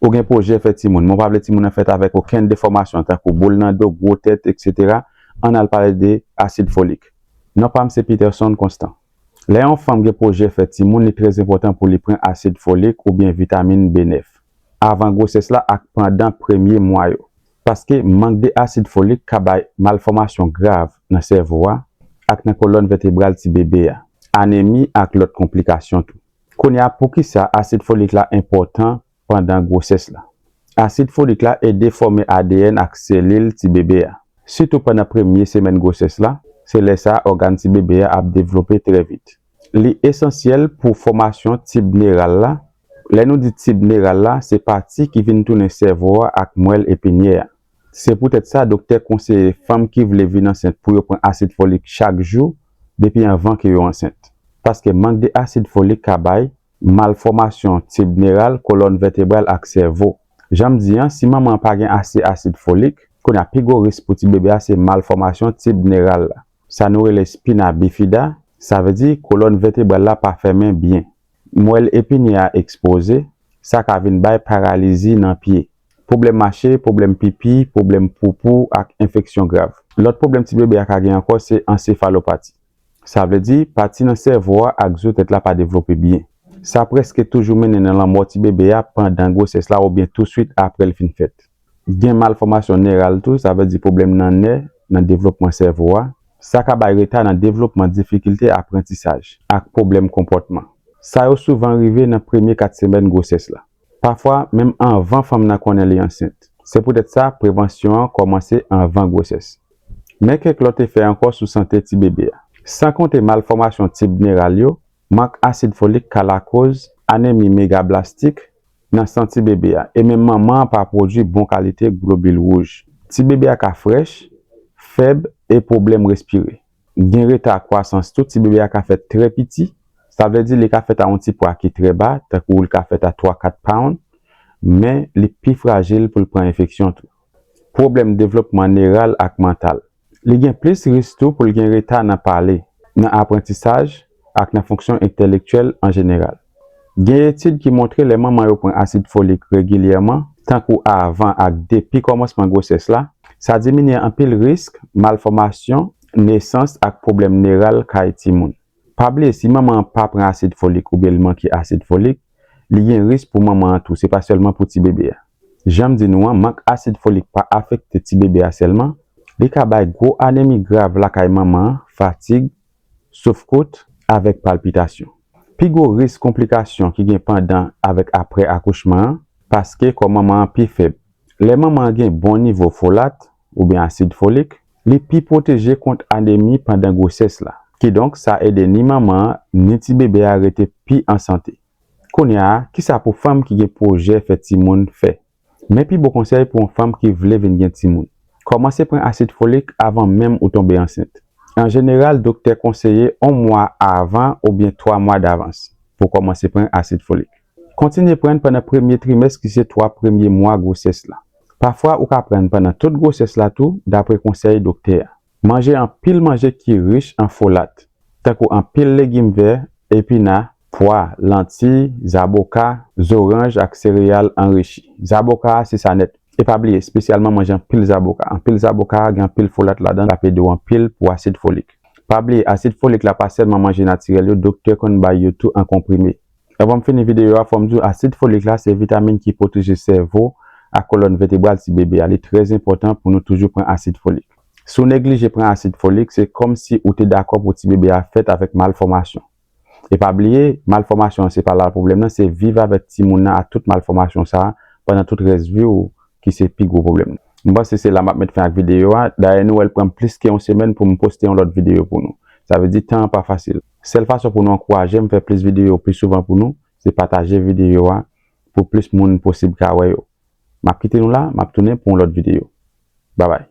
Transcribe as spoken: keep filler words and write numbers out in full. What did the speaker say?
Ou gen pwojè fè timoun, men w pa vle timoun nan fèt avèk okenn defòmasyon, tankou boul nan do, gwo tèt, etsetera, ann al pale de asid folik. Non pa m se Peterson Constant. Lè yon fanm gen pwojè fè timoun, li trè enpòtan pou li pran asid folik oubyen vitamin B nèf avan gwosès la ak pandan premye mwa yo. Paske mank de asid folik ka bay malfòmasyon grav nan sèvo a ak nan kolòn vètebral ti bebe a, anemi ak lòt konplikasyon tou. Kounye a, poukisa asid folik la enpòtan pandan gwosès la? Asid folik la ede fòme A D N ak selil ti bebe a. Sitou pandan premye semèn gwosès la, se lè sa a ògàn ti bebe a ap devlope trè vit. Li esansyèl pou fòmasyon tib neral la. Lè nou di tib neral la, se pati ki vin tounen sèvo a ak mwèl epinyè a. Se poutèt sa, doktè konseye fanm ki vle vin ansent pou yo pran asid folik chak jou depi anvan ke yo ansent. Paske mank de asid folik ka bay malfòmasyon tib neral, kolòn vètebral ak sèvo. Jan m di an, si manman an pa gen ase asid folik, kounye a pi gwo risk pou ti bebe a se malfòmasyon tib neral la. Sa nou rele spina bifida, sa vle di kolòn vètebral la pa fèmen byen. Mwèl epinyè a ekspoze, sa ka vin bay paralizi nan pye, pwoblèm mache, pwoblèm pipi, pwoblèm poupou ak enfeksyon grav. Lòt pwoblèm ti bebe a ka gen ankò se ansefalopati. Sa vle di pati nan sèvo a ak zo tèt la pa devlope byen. Sa prèske toujou mennen nan lanmò ti bebe a pandan gwosès la oubyen touswit apre l fin fèt. Gen malfòmasyon neral tou, sa vle di pwoblèm nan nè, nan devlopman sèvo a. Sa ka bay reta nan devlopman, difikilte aprantisaj ak pwoblèm konpòtman. Sa yo souvan rive nan premye kat semèn gwosès la. Pafwa, menm anvan fanm nan konnen li ansent. Se poutèt sa, prevansyon an kòmanse anvan gwosès. Men kèk lòt efè ankò sou sante ti bebe a. San konte malfòmasyon tib neral yo, mank asid folik ka lakoz anemi megablastik nan san ti bebe a, e menm manman an pa pwodui bon kalite globil wouj. Ti bebe a ka frèch, fèb e pwoblèm respire. Gen reta kwasans tou, ti bebe a ka fèt trè piti, sa vle di li ka fèt a yon ti pwa ki trè ba, tankou li ka fèt a twa kat pound, men li pi frajil pou l pran enfeksyon tou. Pwoblèm devlopman neral ak mantal. Li gen plis risk tou pou l gen reta nan pale, nan aprantisaj ak nan fonksyon entèlektyèl an jeneral. Gen etid ki montre lè manman yo pran asid folik regilyèman, tankou avan ak depi kòmansman gwosès la, sa diminye anpil risk malfòmasyon, nesans ak pwoblèm neral kay timoun. Pa bliye, si manman an pa pran asid folik oubyen li manke asid folik, li gen risk pou manman an tou, se pa sèlman pou ti bebe a. Jan m di nou an, mank asid folik pa afekte ti bebe a sèlman, li ka bay gwo anemi grav lakay manman an, fatig, souf kout, avèk palpitasyon. Pi gwo risk konplikasyon ki gen pandan avèk apre akouchman an, paske kò manman an pi fèb. Lè manman an gen bon nivo folat, oubyen asid folik, li pi pwoteje kont anemi pandan gwosès la. Kidonk, sa ede ni manman an, ni ti bebe a rete pi an sante. Kounye a, kisa pou fanm ki gen pwojè fè timoun fè? Men pi bon konsèy pou yon fanm ki vle vin gen timoun. Kòmanse pran asid folik avan menm ou tonbe ansent. An jeneral, doktè konseye yon mwa avan oubyen twa mwa davans pou kòmanse pran asid folik. Kontinye pran l pandan premye trimès, ki se twa premye mwa gwosès la. Pafwa, ou ka pran l pandan tout gwosès la tou, dapre konsèy doktè a. Manje anpil manje ki rich an folat, tankou anpil legim vè, epina, pwa, lanti, zaboka, zoranj ak sereyal anrichi. Zaboka a, se sa nèt. E pa bliye, espesyalman manje anpil zaboka. Anpil zaboka a gen anpil folat ladan l, l ap ede w anpil pou asid folik. Pa bliye, asid folik la pa sèlman manje natirèl yo, doktè konn bay yo tou an konprime. Anvan m fini videyo a, fò m di w asid folik la se vitamin ki pwoteje sèvo ak kolòn vètebral ti bebe a. Li trè enpòtan pou nou toujou pran asid folik. Si w neglije pran asid folik, se kòmsi ou te dakò pou ti bebe a fèt avèk malfòmasyon. E pa bliye, malfòmasyon an se pa la pwoblèm nan, se viv avèk timoun nan ak tout malfòmasyon sa a pandan tout rès vi w ki se pi gwo pwoblèm nan. M panse se la m ap met fen ak videyo a. Dayè, nou wè l pran m plis ke yon semèn pou m poste yon lòt videyo pou nou. Sa vle di tan an pa fasil. Sèl fason pou nou ankouraje m fè plis videyo pi souvan pou nou, se pataje videyo a pou plis moun posib ka wè yo. M ap kite nou la, m ap tounen pou yon lòt videyo. Babay.